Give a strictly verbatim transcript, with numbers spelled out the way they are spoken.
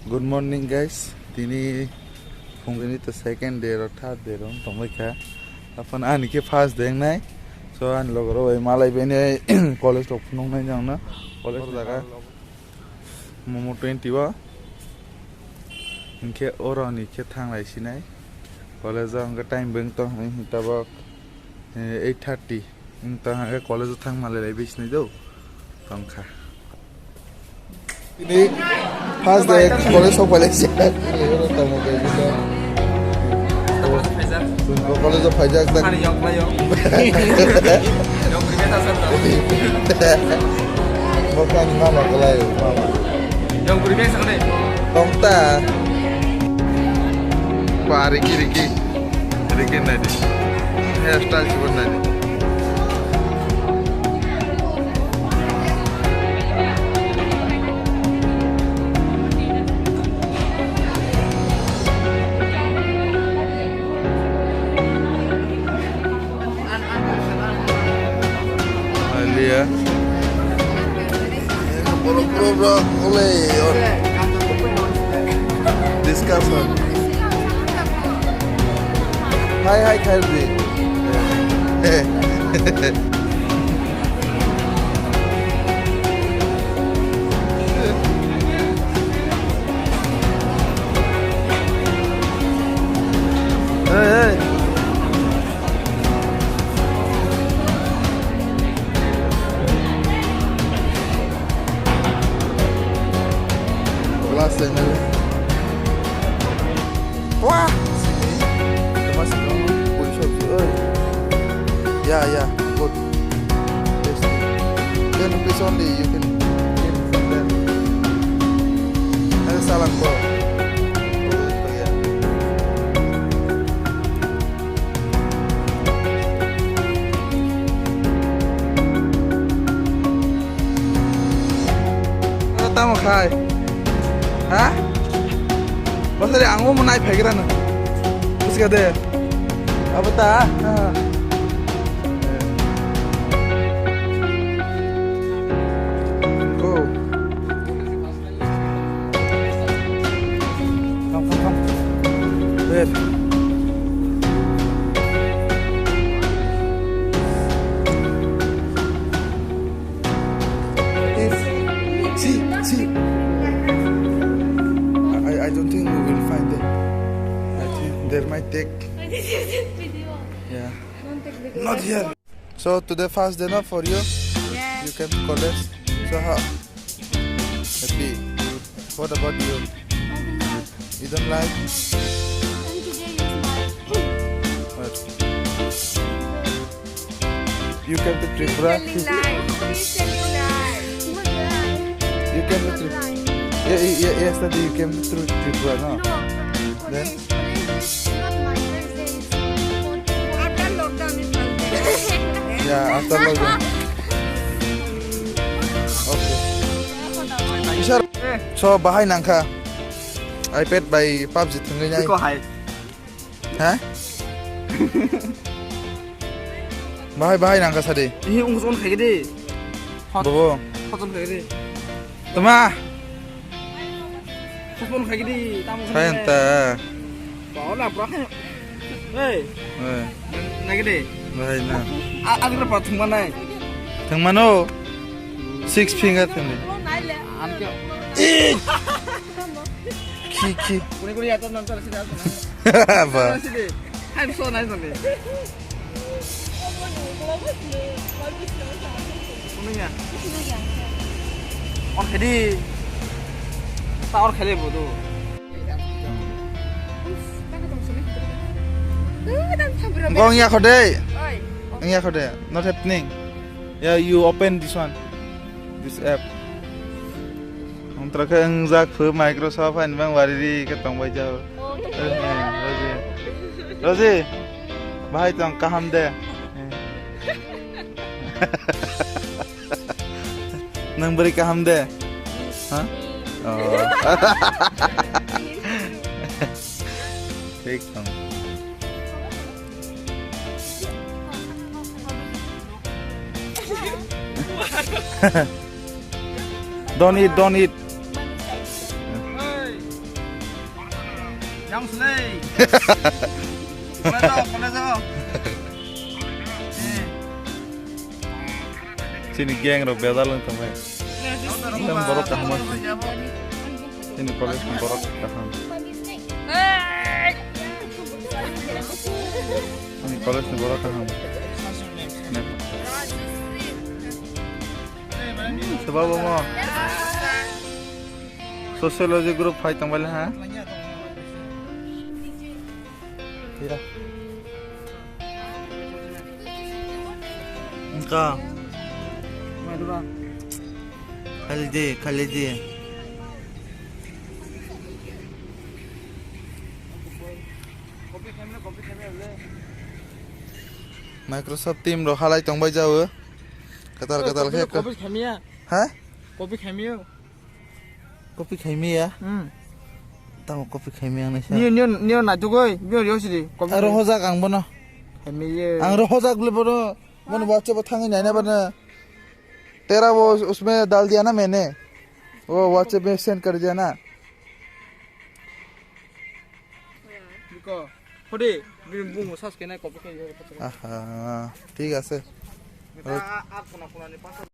Good morning, guys. Tini phungni to second day ro, third day ro tongbai kha. Apan ani khe first day nai. So ani logo ro bai malai bini college rok phunuk nai jang na. College jaga Momo twenty o. Hinkhe oro ni khe thang lai sinai. College o hinkhe time beng tong hini tabok, eh, eight thirty. Wng tong hwnka khe college o thang malai lai bisinai do tong kha. Tini first day college sok pailai se. College o phaijak. Ani yong khlai yong. Yong kri khe thasa to. Bo kani mama kwlai mama. Yong kri khe sakne. Tong ta. Ba riki riki. Riki nai di. Hairstyle chibon nai di. Alia. Bro, bro, bro, ole, discussion. Hi, hi, Khaldi. Hey, hey. Glass and everything. Wah! Sini. Temas dong, puri sabji, oi. Ya, ya, good. Yes. Ten rupees only, you can get from there. Ada salam, bro. Oh, itu ya. Tamo khai. Ha? Bosari ang omo nai phaigra no. Buska de. Abo ta. Ha. Go. Come, come, come. Wait. Yes. See, see. I, I don't think we will find them. I think there might take. Yeah. Not here. So today first day, no, for you? Yes. You came to college. So how? Happy. What about you? I don't like. You don't like? And today is my What? You came to Tripura? Telling lies. He's telling lies. You came to Tripura? Yeah, yeah, yeah, yesterday you came to Tripura, no? No. Then? Today is not my birthday, it's my fourth. After lockdown is my birthday. Yeah, after lockdown. Okay. Isar, so bahai nangkha. iPad bai PUBG thwngwi nai. Iko hai. Ha? Bahai, bahai nangkha sadi. Ihi ungkos on khaigidi. Bobo. Hot on khaigidi. Tama. Hot on khaigidi. Tamo khai anta. Bawa na pura khai. Hey. Hey. Nagidi. Bahai na. A, a, a, thwngma nai. Thwngmano. Six finger thwngdi. Anke. Eh. Ki, ki. Kuni kuni ato nam chara sida ato na. Ba. Sida. Hai so nai sone. Kuni ya. Or khedi. Ta or khele bodo. Gong ya khode. Oi. Gong ya khode. Not happening. Yeah, you open this one. This app. Ang tara khe wngjak phu Microsoft haini bang wari ri khe tong bai jao. Oh. Rozi. Rozi. Bahai tong kaham de. Nang beri kaham de. Ha? Oh. Thik tong. Don't eat, don't eat. College o, college o. Chini gang rok bedal wng tongmai. Yang borok kaham. Chini college ni borok kaham. Chini college ni borok kaham. Sebab omo. Sociology group phai tongbaile ha? Iya. Engka. Khalidi, khalidi. Microsoft team rok halai tongbai jao. Katal katal khe. Copy khaimya. Ha? Copy khaimya. Copy khaimya. Hmm. Tamo copy khaimya ang nai sa. Niyo niyo niyo na dugoi, niyo yo sidi. Copy. Aro hojak ang bono. Khaimya. Ang ro hojak le bono. Bono WhatsApp o thangwi naina bono. Tera wo usme dal diya na maine. Wo WhatsApp mein send kar diya na. Biko. Hodi, bini bumo sas kena copy khaimya. Aha, thik ase. Ar kona kona ni pasa.